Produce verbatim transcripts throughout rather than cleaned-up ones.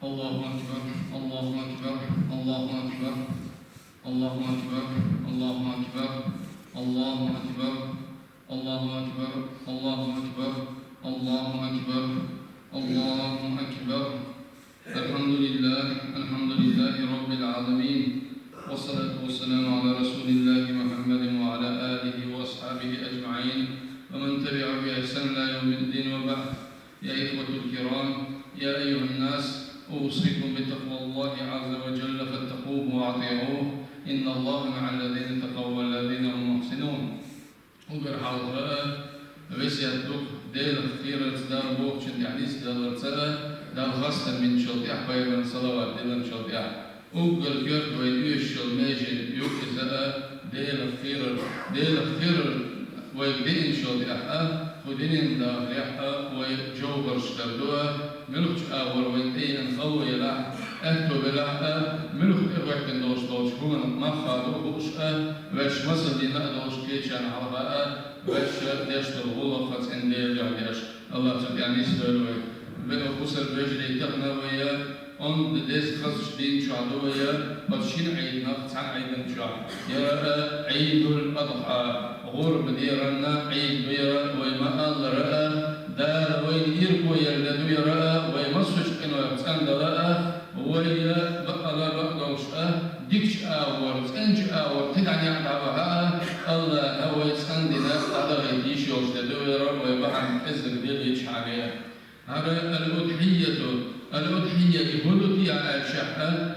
الله أكبر، الله أكبر، الله أكبر، الله أكبر، الله أكبر، الله أكبر، الله أكبر، الله أكبر، الله أكبر، الله أكبر. الحمد لله، الحمد لله رب العالمين، والصلاة والسلام على رسول الله محمد وعلى آله وأصحابه أجمعين، ومن تبعهم بإحسان إلى يوم الدين، وبعد. يا إخوة الكرام، يا أيها الناس، أوصيكم بتقوى الله عز وجل، فاتقوه وأطيعوه، إن الله مع الذين اتقوا والذين هم محسنون. Уггар хьалха весет ду-кх Делах кхерарца, Дала бохучун тӀехь нисдаларца, Далла хастам бинчул тӀехь, пайхамарна салават диллинчул тӀехь. Уггар коьрта вай оьшуш йолу меже ю-кх иза а, Делах кхерар. Делах кхерар вайга деанчул тӀехь а, кху дуьненан дахарехь а вай жовхӀарш тардо а, муьлххачу агӀор вайна тӀееана хало елахь а, аьтто белахь а, муьлхха тӀехӀоьттина долуш долчу хӀуманах мах а ду хууш а, ваьш масал дина а долуш кхечарна хьалха а, ваьш деш долу гӀуллакх а цӀена Делан дуьхьа деш. АллахӀа цу тӀехь нисдойла вай. Бен бусалба вежарий, тахана вай онда деза хазачу дийна чохь ду вай, оцу шина Ӏийданах цхьана Ӏийдан чохь. Яра а Ӏийдул-Адхьа, гӀурба деранна Ӏийд ду яра, вай ма-аллара а, Дала вайна ирхо яр де ду яра а, вай массочу къинойх цӀандала а, вай бакъала бакъдолуш а, дикачу агӀор, цӀеначу агӀор кхидӀа некъ дӀаваха а, АллахӀа вай цӀандина дӀадахийта йиш йолуш де ду яра, вай бахьана кӀеззиг деллачхьана. ХӀара الأضحية، الأضحية и хӀун ду те аьлча,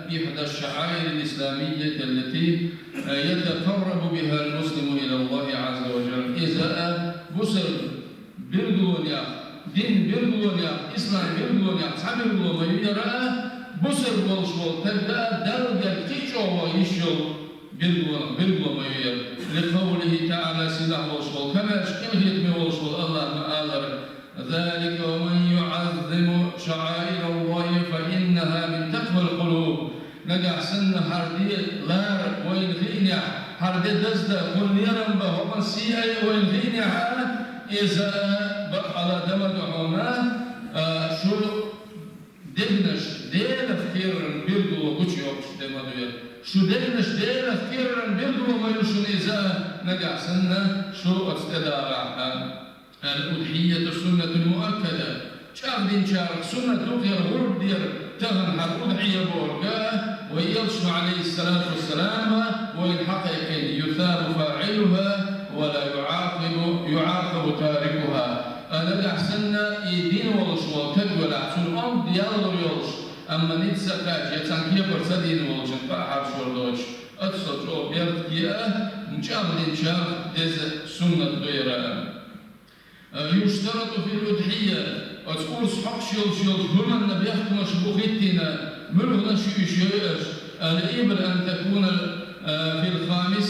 إحدى الشعائر الإسلامية التي يتقرب بها المسلم إلى الله عز وجل. Иза а бусалба билгалонех, дин билгалонех, ислам билгалонех цхьа билгало ма ю яра а, бусалба волуш волу стаг а Далла герга кхин а чӀогӀа ваха йиш йолу билгало, билгало ма ю яра. لقوله تعالى, сийлахь волуш волу, камаьрша къинхетаме волуш волу АллахӀа ма-аллара: ذلك ومن يعظم شعائر الله فإنها من تقوى القلوب. Нагахь санна хӀара де лара вайна хиънехь, хӀара де даздан, кхунна лерам бан хӀокхуьнан сий айа вайна хиънехь а, иза бакъала дан ма ду хьуна, а, шу дегнаш Делах кхераран билгало гучуйоккхуш де ма ду яра. Шу дегнаш Делах кхераран билгало ма ю шуна иза, нагахь санна шу оцу тӀедагӀахь а. الأضحية سنة مؤكدة. ЧӀагӀдинчарах суннат ду кхера гӀурба дера, тахана хӀара удхьия бохург а, вай элчано, عليه الصلاة والسلام, вайна хьакхайкхина: يثاب فاعلها ولا يعاقب، يعاقب تاركها. А нагахь санна и дина волуш волу стаг велахь, цунна онда ял лур йолуш, амма ницкъ ца кхаьчча, я цхьана кепара ца дийна волчун къа а хьарчор доцуш, оццул чӀогӀа беркате а, чӀагӀдинчарах деза суннат ду яра. يشترط في الأضحية, оцу урс хьокхуш йолуш йолчу хӀуманна бехкамаш бу хӀиттийна, муьлханаш ю уьш йойъарш: الإبل أن تكون في الخامس،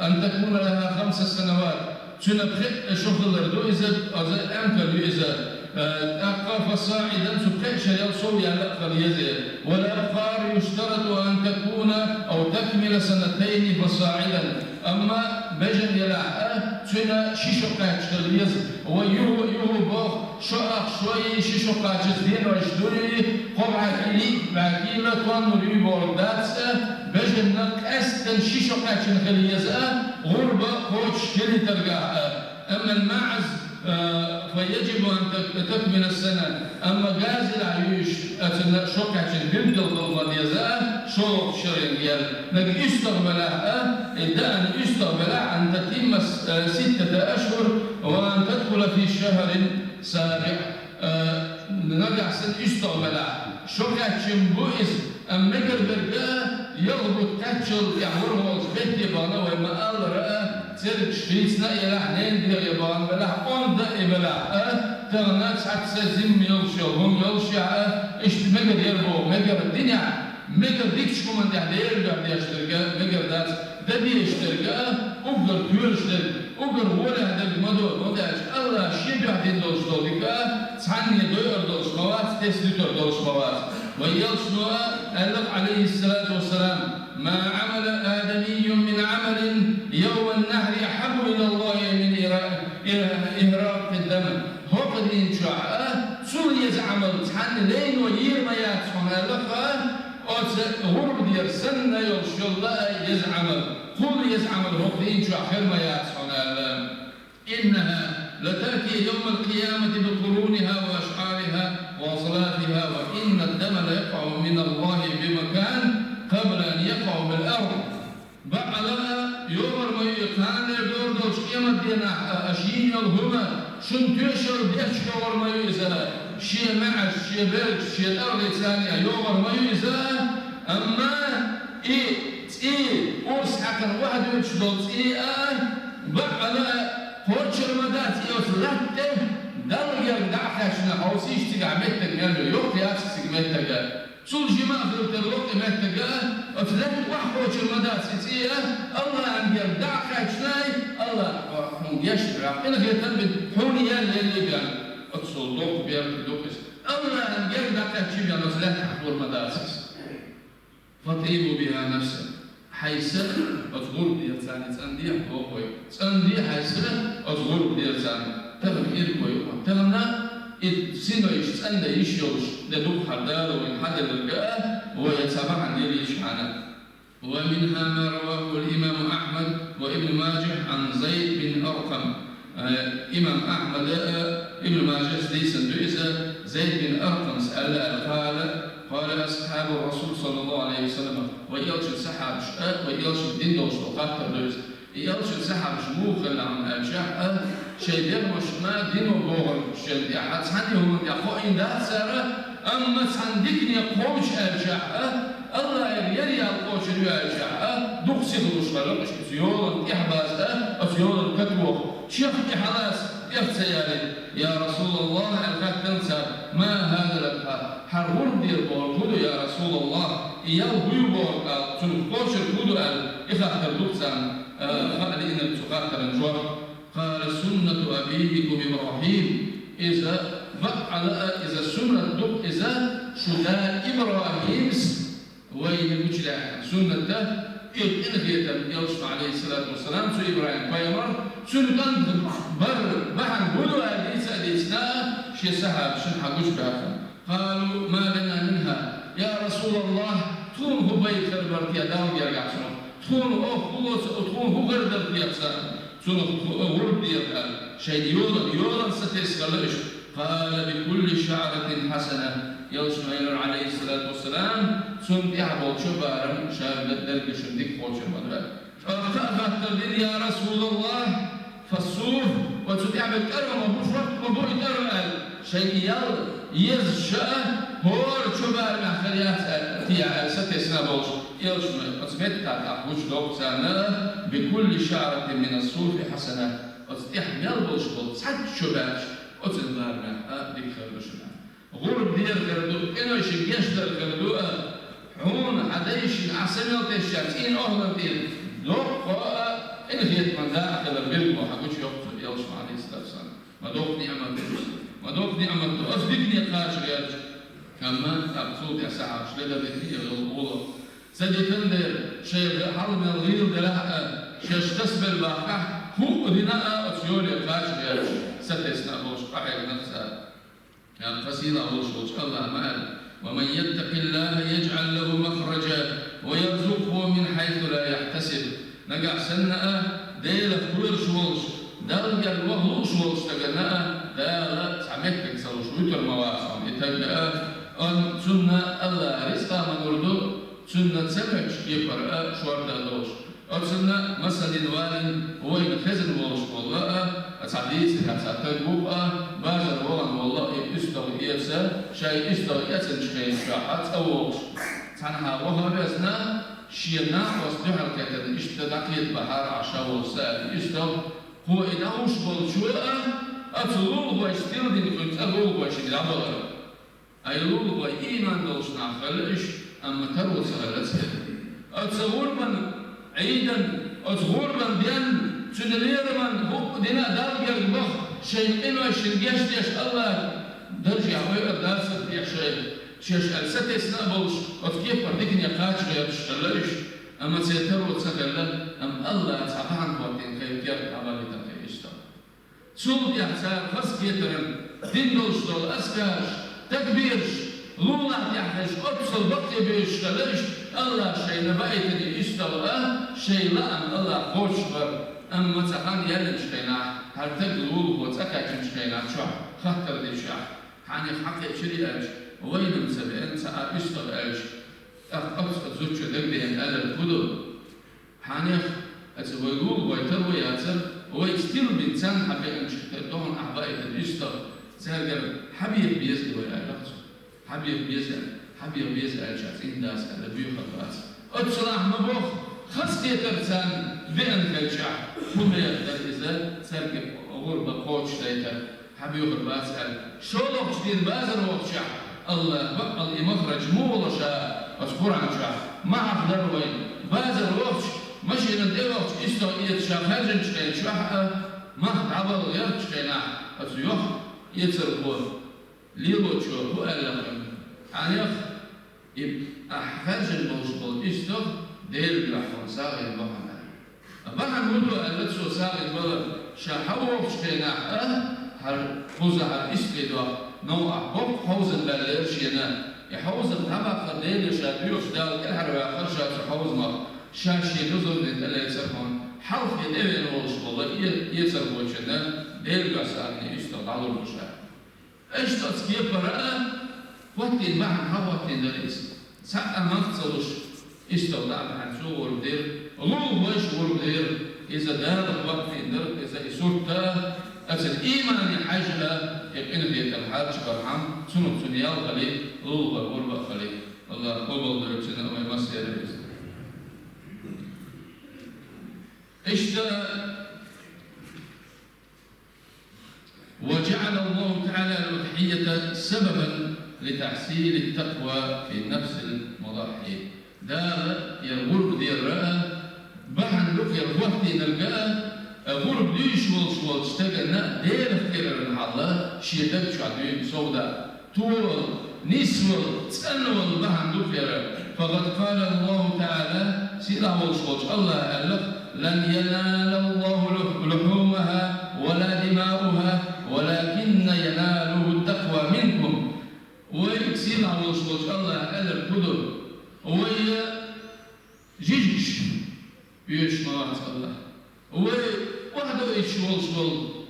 أن تكون لها خمس سنوات, цуьнан пхеа шо хилар ду иза, аза эмкал ю иза, тӀаккха فصاعدا, цу пхеа шарел сов яьлла а хила еза. والأبقار يشترط أن تكون أو تكمل سنتين فصاعدا. Амма бежан елахь а, цуьнан ши шо кхаьчча хила еза. Вай юху, юху боху, шо ах шой, ши шо кхачаза денойш дуй, кхо бӀе кила, бӀе кила тонна дуй бохург дац а, бежанна къаьсттина ши шо кхаьчна хила еза а, гӀурба кхочуш хилийтаргахь а. أما الماعز، فيجب أن تك-، تكمل السنة. Амма газа елахь юьйш, оцунна шо кхаьчна билггал хила ма деза а, шолгӀачу шарна гел. Нагахь уьстагӀ белахь а, и даъан уьстагӀ белахь, أن تتم ستة أشهر وأن تدخل في الشهر السابع. Нагахь санна уьстагӀ белахь, шо кхаьчна бу иза, амма мегар берг а, ялх бутт кхаьччалла тӀехь ворхӀалгӀачу бетте бахана вай ма-аллара а, цергаш хийцина а елахь, ненан дегӀе бахана белахь, онда а и белахь а, тахана цхьацца зимма йолуш йолу хӀума йолушехь а, иштта мегар яра боху, мегар динехь, мегар дикачу хӀуманна тӀехь Делан дуьхьа деш дерг а мегар дац, дан дезаш дерг а, уггар тоьлуш дерг, уггар гӀолехь дерг ма ду, хӀунда аьлча АллахӀа Шен дуьхьа дина долуш долу дика а цхьанне дойур долуш ма вац, тесна дуьтур долуш ма вац. Вай элчано а аьлла, عليه الصلاة والسلام: ما عمل آدمي من عمل يوم النحر أحب إلى الله من إرا-، إرا-، إهراق الدم. ХӀокху дийнахь а цул еза Ӏамал цхьа Лайно йийр ма яц хьуна аьлла, оцу гӀурба дер санна йолуш йолу а еза Ӏамал, кхул еза Ӏамал хӀокху дийнахь чохь хир ма яц хьуна аьлла. إنها لتأتي يوم القيامة بقرونها وأشعارها وأظلافها، وإن الدم ليقع من الله بمكان قبل أن يقع بالأرض. Бакъала а йогӀур ма ю и кхана дер долуш къематдийнахь а, а шийна йолу хӀума, шун тоьшалла деш йогӀур ма ю иза, шен маьӀаш, шен бергаш, шен тӀаргӀий царна а йогӀур ма ю иза, амма и цӀий, урс хьаькхна охьадоьдуш долу цӀий а, бакъала а кхочур ма дац и оцу латта тӀе, Далла герга дӀа а кхаьчна, хьовсийша цигахь меттиг мел ю, йоккха яц цига меттиг а. Цул жима а хила тарло и меттиг а, оцу лаьтта охьакхочур ма дац и цӀий а, Аллахьан герга дӀа а кхаьчнай, Аллахь хьуна гечдира, къинхетам бина, хьуна ял елли бен. Оццул доккха беркат ду иза. Аллахьан герга дӀакхаьччи бен оцу лаьтта хьахор ма дац иза. فطيبوا بها نفسا. Хьайн са оцу гӀурба дерца цӀандехьа, боху вай. ЦӀандехьа хьайн са оцу гӀурба дерца. Тахана иргой ю хьуна. Тахана и сино йиш, цӀандан йиш йолуш де дукха хьара Дала вайна хьаделларг а, вай цхьа бахьана дийр йиш хьуна. ومنها ما رواه الإمام أحمد وابن ماجه عن زيد بن أرقم. Э, имам Ахьмада, э, Ибн Мажас дийцина ду иза, Зайд бин Аркъамс аьлла аьлла, قال، قال أصحاب الرسول صلى الله عليه وسلم, вай элчан сахьабаш а, вай элчан дин долуш долу хаттар ду иза. И элчан сахьабаш муха хилла хьуна аьлчахь а, шайн дегӀмаш ма дино богӀург шен тӀехь, цхьанна хӀуманна тӀехь хоийна дац цара, амма цхьана дикане кхочу аьлчахь а, Аллахьера ял кхочур ю аьлчахь а, дукха сихалуш хилла, иштта оцу йолан тӀехь база а, оцу йолан катоха, чех тӀе хьалаца, тӀех ца ялийта. Я Расулаллахь, аьлла хаьттина цара, ма хӀаза ль-адхьа, хьан гӀурба дер бохург хӀун ду, я Расулаллахь, и ял хӀун ю бохург аьлла, цунах кхочург хӀун ду аьлла, и хаттар ду царна, а, хаа лиънарг цу хаттаран жоп. قال سنة أبيكم إبراهيم. Иза бакъала а, иза суннат ду, иза шу да ИбрахӀимс вайна гучудаьккхина суннат ду, и къинхетам элчано, Ӏалайхиссалату вассалам, цу ИбрахӀим пайхамар, цуьнан кӀант бар бахьана хӀун ду аьлла дийца а дийцина, шен сахьабашна хьагучубаьккхина. قالوا ما لنا منها، я Расулаллахь, тхуна хӀун пайда хир бара те Далла гергахь цунах? Тхуна оха хӀун ло ца, тхуна хӀун хир дара те цунах? Цунах тхо а гӀурба дера аьлла, шайна йолан, йолан сатесна хилла иштта. قال بكل شعرة حسنة. Элчано элира, Ӏалайхиссалату вассалам, цунна тӀехь болчу барам ша дер-, дерригаш дика кхочур ма ду аьлла. ТӀаккха а хаттар дина, я Расулаллахь, فالصوف, оцу тӀехь бен тӀара ма бу, шортта ма бу и тӀара аьлла, шайн ял езаш а, хӀора чу барамехь хир яц аьлла, те аьлла, сатесна болуш. Элчано оцу меттехь тӀаккха гучудоккху царна, بكل شعرة من الصوف حسنة. Оцу тӀехь мел болуш болу цхьацца чу баьлча, оцу барамехь а дика хир ду шуна. ГӀурба дер хир ду, къинойшна гечдар хир ду а, хьуна хьан дайшна ахь са мел тесча цӀийна охӀлан тӀера доккха а, къинхетаман да а хилар бирг бу хьан гучуйоккху цо, Элчано, Ӏалайхиссалату вассалам. Ма доккха ниӀмат ду, ма доккха ниӀмат ду, оцу дикане кхача гӀерташ. Амма тӀаккха цул тӀаьхьа сахьабаш ледара дитина и гӀуллакх. Ца дитина дера, шайга хьал мел гӀийла делахь а, шаьш тасабелла бахкахь, хӀуъа дина а оцу йоле кхача гӀерташ, сатесна а болуш къахьегнарг цара. ТӀаккха сийлахь волуш волчу Аллахьа ма аьлла: ومن يتق الله يجعل له مخرجا ويرزقه من حيث لا يحتسب. Нагахь санна а Делах кхоьруш волуш, Далла герга ваха лууш волчу стагана а Дала цхьа меттиг ца луш вуьтур ма вац хьуна и стаг а, амма цунна Аллахьа рицкъа ма лур ду, цунна ца моьттучу кепара а шорта а долуш. Оцунна масал дина валийна вайна хезна волуш волу а, цхьа дийцарехь цхьа стаг ву а, базар вахана волу а, и уьстагӀ эца, шайн уьстагӀ эцначу хенахь цӀа вогӀуш, цхьанхьа ваха а везна, шен накъост дуьхьал кхетарна, иштта дӀакхета бахьара Ӏаш волу са аьлла и уьстагӀ, кхо и дӀахьуш болчо а, оцу лулахошна тиладина кхуьнан цӀа лулахошна дӀабалар. Ай лулахой ийман долуш нах хилла уьш, амма таро ца хилла церан. Оцу гӀурбан Ӏийдан, оцу гӀурбан ден, цуьнан лераман хӀуъа дина а Далла герга баха, шайн къинойшна гечдеш Аллахьа даржехь ойур дацара те шайна, шаьш аьлла сатесна а болуш, оцу кепара дикане кхача гӀерташ хилла уьш, амма церан таро ца хилла, амма Аллахьа цхьа бахьана хӀоттийна кхайкхера дӀабалийтина кхин иштта. Цул тӀаьхьа цара хаза кхетаран дин долуш долу аскараш, Такбираш, лулахь тӀехь хезаш, оццул баккхий безаш хилла иштта, АллахӀа шайна баийтина истагӀа, шайн лаам АллахӀа кхочуш бар. Амма цхьа хан яьллачу хенахь, хӀара таг лулахо цӀа кхаьчначу хенахь чохь хаттар дичахь, хьанех хьакхечирий аьлча, вайна-м ца веана цхьа а истагӀа аьлча, тӀаккха оццул зудчо дагадеана аьлларг хӀун ду? Хьанех, аса вай лулахой тарло яцара, вайца тилбина царна хьабеанчух тера тохана ахь баийтина истагӀа, цаьргара хьабеха беза и вай аьлла цо. Хьабеха беза аьлла, хьабеха беза аьлча цӀийнан дас аьлла, боьхар бац. Оццул ахь ма боху, хазахетар царна беана хилчахь, хӀун меха дара иза, цаьрга гӀурба кхочушдайтар. Хьан боьхар бац аьлла, шолгӀачу дийнахь базар вахчахь, АллахӀ баккъал и махраж муха ло ша оцу Къуръан чохь? Ма хьахадара вайн, базар вахча, машина тӀе вахча, истагӀа эца ша хаьржинчу хенахь чохь а, мах дӀабала гӀертачу хенахь оцу йохка эцархо, лелочо хӀун аьлла хьуна? Хьанех, и ахь хаьржина болуш болу истагӀа Делан дуьхьа хьуна сагӀина бахьана. Бахьана хӀун ду аьлла цо сагӀина балар, ша хьан вохучу хенахь а, хӀара кхуза хӀара истагӀа доху новкъахь боккха хьовзам баьллера шена. И хьовзам дӀабаккхар Деле ша доьхуш Далла тӀаьхьара ваьккхира ша цу хьовзамах, ша шен дозаллин тӀелецар хьуна, хьалхе тӀевеана волуш волу э-, эцархочунна Делан дуьхьа сагӀина истагӀа дӀалур ду ша. Иштта оцу кепара а хӀоттийна бахьана хьан хӀоттийна дара иза? Цхьа а мах ца луш, истагӀа дӀа а бахьана цо гӀурба дира, лулахойша гӀурба дира. Иза Дала хӀоттийна дара, иза и сурт а, ацара иймане хьаьжжина, и къинхетам хьарчабархьама, цунах цунна ял хили, лулахой гӀурба а хили. АллахӀа къобалдойла цуьнан а вайн массеран а иза. Иштта وجعل الله تعالى الأضحية سببا لتحصيل التقوى في نفس المضحي. Дала яра гӀурба дерра а, бахьана ду яра хӀоттийнарг а, гӀурба дуьйш волуш волчу стаганна Делах кхераран хьалла шен даг чохь дуьйна совда. Товала, нисвала, цӀанвала бахьана ду хӀара. فقد قال الله تعالى, сийлахь волуш волчу АллахӀа аьлла: لن ينال الله لحومها ولا دماؤها ولكن يناله التقوى منكم. Вай, сийлахь волуш волчу АллахӀа аьлларг хӀун ду? Вай жижигаш оьшуш ма вац АллахӀ. Вай охьадоуьйтуш волуш волу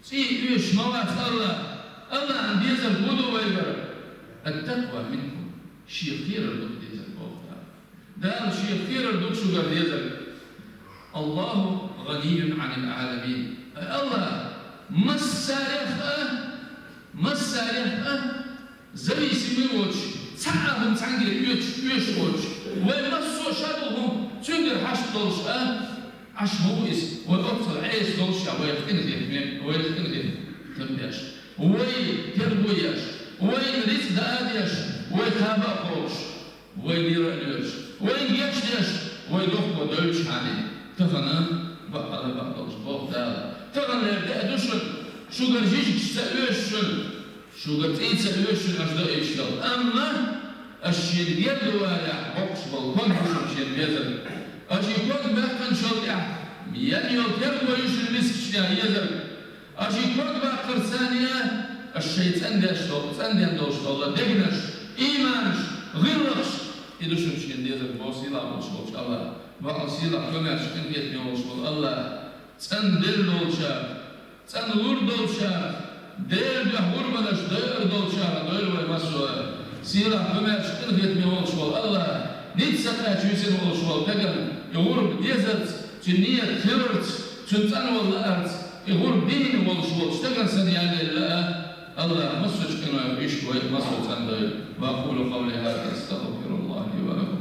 цӀий оьшуш ма вац АллахӀ. АллахӀан дезарг хӀун ду вайгара? التقوى منكم. Шен кхерар ду дезарг боху Дала. Дала шен кхерар ду шуьгара дезарг. الله غني عن العالمين. АллахӀ массарех а, массарех а зависимый воцуш, цхьа а хӀума цхьаьнгге оьшуш, оьшуш воцуш, вай массо а шадолу хӀума цуьнгара хьашт долуш а, Ӏаш ма ву иза, вай оццул Ӏеса долуш а, вайх къинхетаме, вайх къинхетам беш, вай тергоеш, вайна рицкъ даа а деш, вай кхаба а кхочуш, вай дира а лоьраш, вайна гечдеш, вай дохко девллачхьана, тахана бакъала бакъдолуш боху Дала. Таханлера де а ду шуна, шуьгара жижигаш ца оьшу шуна. Шуьгара цӀий ца оьшу шуна аша доуьйтуш долу. Амма аша шена герга валахь боккхуш болу ког бу шуна шена безарг. Аша и ког баьккхинчул тӀаьхьа ян йолу терго ю шуна мискачу нехан езарг. Аша и ког баккхарца а, аша шайн цӀандеш долу, цӀанден долуш долу дегнаш, ийманаш, гӀиллакхаш, и ду шуна шена дезарг боху сийлахь волуш волчу АллахӀа. Бакъал сийлахь, комаьрша, къинхетаме волуш волу АллахӀа. ЦӀанделла долчара, цӀанлур долчара, Делан дуьхьа гӀурбанаш дойур долчара дойла вай массо а. Сийлахь, комаьрша, къинхетаме волуш волу АллахӀа, ницкъ ца кхаьчча висина волуш волу стагана и гӀурба дезарца, цуьнан нийят хиларца, цуьнан цӀанвала лаарца, и гӀурба дийна волуш волчу стагана санна яллалла а, АллахӀа массо а къинойх иштта вай массо а цӀандойла. وأقول قولي هذا أستغفر الله لي ولكم.